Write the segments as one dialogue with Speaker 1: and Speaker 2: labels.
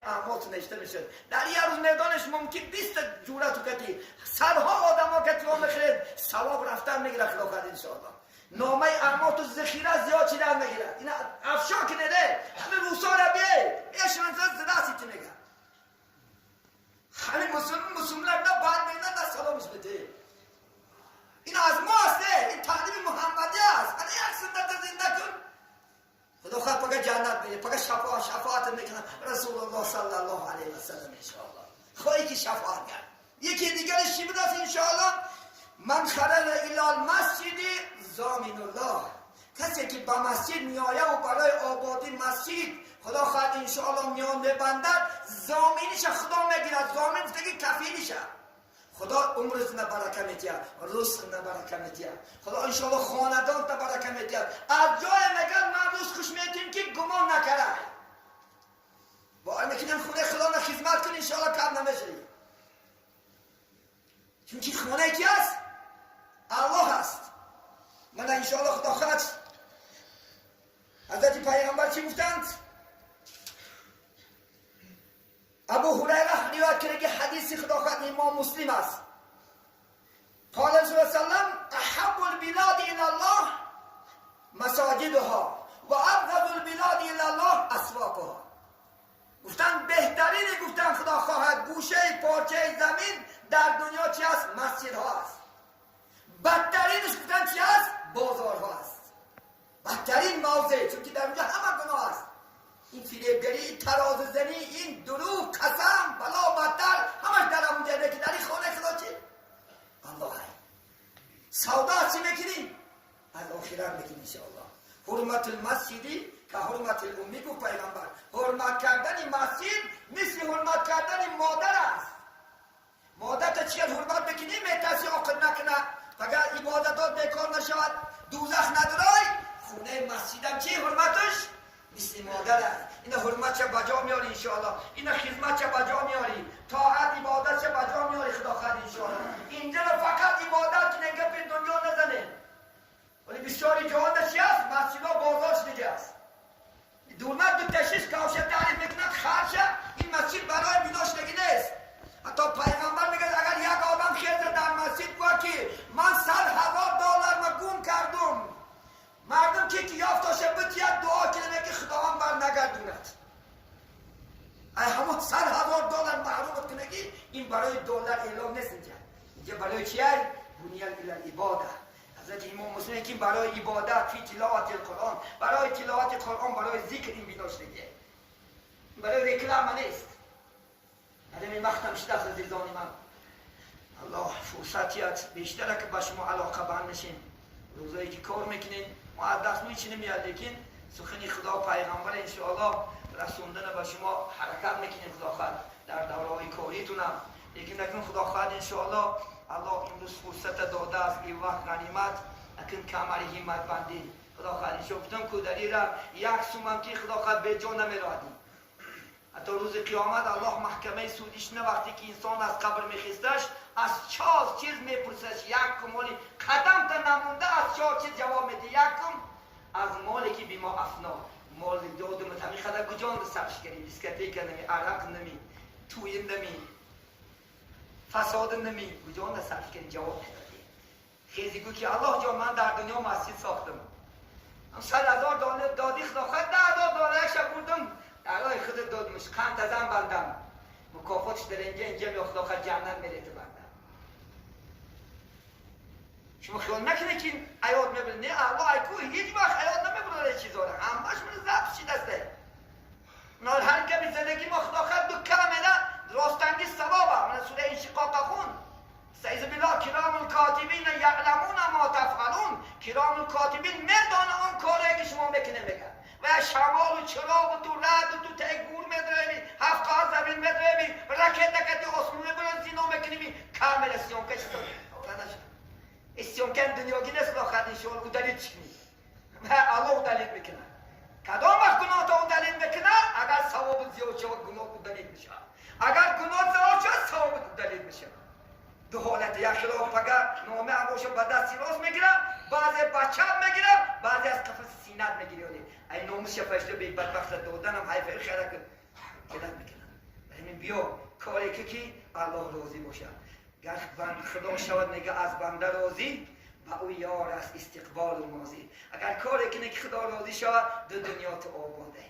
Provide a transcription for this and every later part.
Speaker 1: اعمال نوشته میشد. در یه روز میدانش ممکن 20 تا جوره تو کتی صدها آدم ها کتی ها میخرید، ثواب رفتن میگیره خدا ان شاء الله. نامه اعمال تو ذخیره زیاد چیدن میگیره. اینا افشا کنه همه روسا را بیای ایشون زده میگه. همین مسلمان نه بعد میگن نه سلامش بده. این از ما است، این تعلیم محمدی است. انا یک سنت زنده کن، خدا خواد پگه جنت میره، پگه شفاعت میکنه رسول الله صلی الله علیه و سلم ان شاء الله. خواهی که شفاعت کرد. یکی دیگرش چی بود است ان شاء الله؟ من خرج الی المسجد ضامن الله. کسی که به مسجد میآید و برای آبادی مسجد خدا خواهد ان شاء الله میان میبندد، ضامینش خدا میگیرد. ضامین گفته کفیلشه. خدا عمرتون برکه میتید، رزقتون برکه میتید، خدا انشاءالله خاندان تا برکه میتید. از جای میگن من روز خوش میتیم که گمان نکره با میکنیم خونه خدا را خدمت کن، انشاءالله کم نمیشه. چون که خونه کی است؟ الله است. من انشاءالله خدا خواهد حضرت پیغمبر چی گفتند؟ ابو هریره روایت کرده که حدیث خدا خواهد امام مسلم است. قال رسول الله صلی الله علیه وسلم احب البلاد الى الله مساجدها و ابغض البلاد الى الله اسواقها. گفتن بهترین، گفتن خدا خواهد گوشه پارچه زمین در دنیا چی است؟ مسجدها است. بدترینش گفتن چی است؟ بازارها است. بدترین موضع، چون که در اونجا همه گناه است. این فریبگری، این تراز زنی، این دروغ، قسم، بلا بدتر همش در اونجا. که در این خانه خدا چی؟ الله هست. سودا از چی میکنی؟ از آخرت میکنی انشاءالله. حرمت المسجدی که حرمت الامی گفت پیغمبر. حرمت کردن مسجد مثل حرمت کردن مادر است. مادر تا چیه حرمت بکنی؟ میترسی عاقل نکنه، فقط عبادتات بیکار نشود، دوزخ ندارای. خونه مسجدم چی حرمتش؟ مثل مادر است. این حرمت چه بجا میاری انشاءالله، این خدمت چه بجا میاری، طاعت عبادت چه بجا میاری خدا خواهد انشاءالله. اینجا فقط عبادت که نگه به دنیا نزنه. ولی بسیاری جهان چی است؟ مسجدها بازارش دیگه است. دولت دو تشیش کاوشه تعریف میکند خرشه. این مسجد برای بیناش دیگه نیست. حتی پیغمبر میگه اگر یک آدم خیزه در مسجد گوه که من $100,000 ما گم کردم، مردم که یافتاشه بتید دعا کنه که خداوند بر نگردوند. ای همون $100,000 محرومت کنه که این برای دلار اعلام نیست. اینجا برای چیه؟ بنی العباده. حضرت امام مسلم که برای عبادت، فی تلاوت القرآن، برای تلاوت قرآن، برای ذکر این بیناش دیگه، برای رکلام نیست. این وقتم شده است عزیزان من. الله فرصتیت بیشتره که با شما علاقه بند میشین. روزایی که کار میکنین ما از دست میچینیم میاد، لیکن سخنی خدا و پیغمبر انشاءالله رسوندن به شما حرکت میکنیم خدا خواهد در دوره‌های کاریتونم. لیکن نکن خدا خواهد انشاءالله الله امروز فرصت داده است، این وقت غنیمت، اکن کمری همت بندی خدا خواهد انشاءالله. گفتم کودری را یک سومم که خدا خواهد به جان نمیرادی. حتی روز قیامت الله محکمه سودیش نه، وقتی که انسان از قبر میخیستش از چهار چیز میپرسش. یک مالی قدم تا نمونده از چهار چیز جواب میده. یکم از مالی که بیما افنا، مال دادم همی خدا کجا صرفش کردی؟ دیسکتیک نمی، عرق نمی، توی نمی، فساد نمی، کجا صرف کردی؟ جواب میدادی. خیزی گو که الله جان من در دنیا مسجد ساختم، $100,000 دادی خدا خواهد $10,000 شب بردم در راه خودت دادمش، قند ازم بندم مکافاتش در اینجا اینجا می خدا خواهد جنت میره تو بندم. شما خیال نکنه که عیاد میبره. نه الله ایکو هیچ وقت عیاد نمیبره چیزا رو، همش من ضبط چی دسته. هر کمی زندگی ما خدا خواهد دو کلمه راستنگی ثوابه. من سوره انشقاق خون استعیذ بالله کرام الکاتبین یعلمون ما تفعلون. کرام الکاتبین میدانه اون کاری که شما میکنه میگه و شمال و چراغ و تو رد و تو ته گور میدرمی، هفت قار زمین میدرمی، رکت نکتی آسمون میبرن زینا میکنی کامل سیانکه چطور استیانکن دنیاگی نیست. خدا انشاءالله удалить کنی و الله удалить میکنه. کدام وقت گناه تا удалить میکنه؟ اگر ثواب زیاد شود گناه удалить میشه، اگر گناه زیاد شود ثواب удалить میشه. دو حالت، یک خلاف فقط نامه باشه به دست راست میگیره، بعضی با چپ میگیره، بعضی از قفس سینت میگیره. ای ناموس فرشته به بدبخت دادنم حیف خیره که میکنه. Биё коре ки Аллоҳ розӣ бошад. Гар Худо шавад, мега, аз банда розӣ, ба ӯ ёр аст истиқболу мозӣ. Агар коре кунӣ, ки Худо розӣ шавад, ду дунё ту ободе.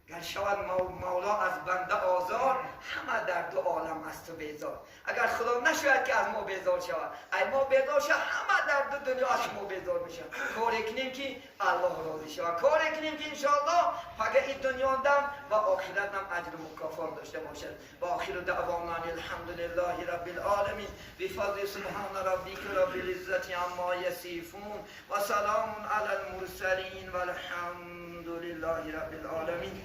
Speaker 1: Гар шавад Мавло аз банда озор, ҳама дар ду олам аз ту безор. Агар Худо нашояд, ки аз мо безор шавад, ай мо безор шавад, ҳама дар ду дунё аз шумо безор мешавад. Коре кунем, ки Аллоҳ розӣ шавад, коре кунем, ки иншоаллоҳ пага ин дунёдам ва охиратам аҷру мукофот дошта бошад. Ва охиру даъвона алҳамдулиллаҳи раббил оламин. Бифазли субҳана раббика раббил иззати амма ясифун ва саламун алал мурсалин, валҳамдулиллаҳи раббил оламин.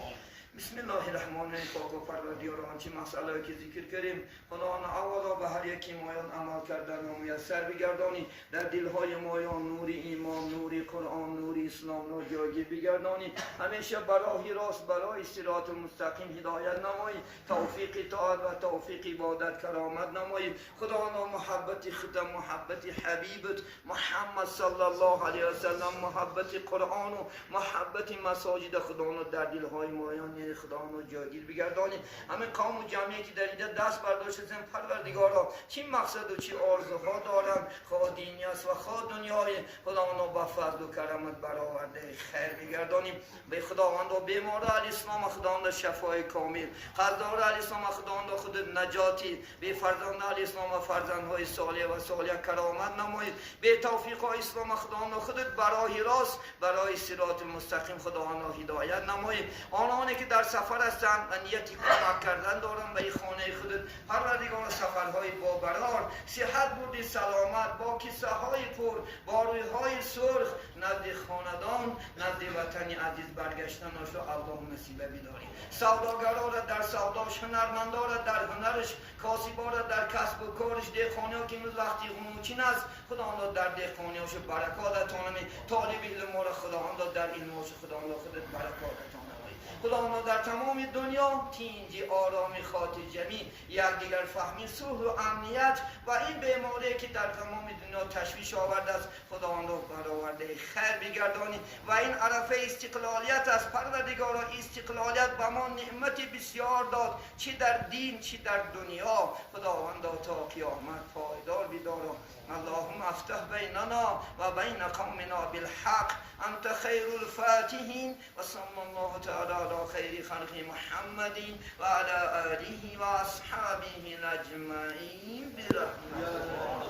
Speaker 1: Бисмиллоҳи раҳмони раҳим. Поку Парвардигоро, он чи масъалае, ки зикр кардем, Худо аввало ба ҳар яки моён амал кардан муяссар бигардонӣ. Дар дилҳои моён нури имон, нури Қуръон, нури исломро ҷойгир бигардонӣ. Ҳамеша ба роҳи рост, барои сироти мустақим ҳидоят намоӣ, тавфиқи тоат ва тавфиқи ибодат каромат намоӣ. Худоно, муҳаббати худа, муҳаббати ҳабибат Муҳаммад саллаллоҳу алайҳи васаллам, муҳаббати Қуръону муҳаббати масоҷида, Худоно, дар дилҳои моён, Худоно, ҷойгир бигардонӣ. Ҳамин қавму ҷамъие, ки дар инҷа даст бардоштем, Парвардигоро, чӣ мақсаду чӣ орзуҳо доранд, хоҳ динӣ аст ва хоҳ дунёи, Худоно, ба фазлу карамат баровардаи хайр бигардонӣ. Бе Худовандо, беморо алислома, Худованда, шафои комил, қарздоро алислома, Худованда, худ наҷотӣ, бефарзанда алислома, фарзандҳои солеҳ ва солиҳа каромат намоед, бетавфиқо ислома, Худованда, худат ба роҳи рост, барои сироти мустақим, Худовандо, ҳидоят намоед. Ононе, ки дар сафар ҳастанд ва нияти кӯмак кардан доранд ба ин хонаи худат, Парвардигоро, сафарҳои бобарор, сиҳат бурди, саломат, бо кисаҳои пур, бо рӯйҳои сурх назди хонадон, назди ватани азиз баргаштанашро Аллоҳ насиба бидорӣ. Савдогарора дар савдош, ҳунармандора дар ҳунараш, косибора дар касбу кораш, деҳқониҳо, ки имрӯз вақти ғунучин аст, Худовандо, дар деҳқониҳошу баракот ато намоӣ. Толиби илмҳоро, Худовандо, дар илмҳошу, Худовандо, худат баракот ато намоӣ. Худовандо, дар тамоми дунё тинҷи, ороми, хотирҷамӣ, якдигарфаҳмӣ, сулҳу амният ва ин беморие, ки дар тамоми дунё ташвиш овардааст, Худовандо, баровардаи хайр бигардонӣ. Ва ин арафаи истиқлолият аст, Парвардигоро, истиқлолият ба мо неъмати бисёр дод, чӣ дар дин, чӣ дар дунё. Худовандо, то қиёмат пойдор бидоро. اللهم افتح بيننا وبين قومنا بالحق، أنت خير الفاتحين. وصلى الله تعالى على خير خلق محمد وعلى آله وأصحابه أجمعين برحمتك.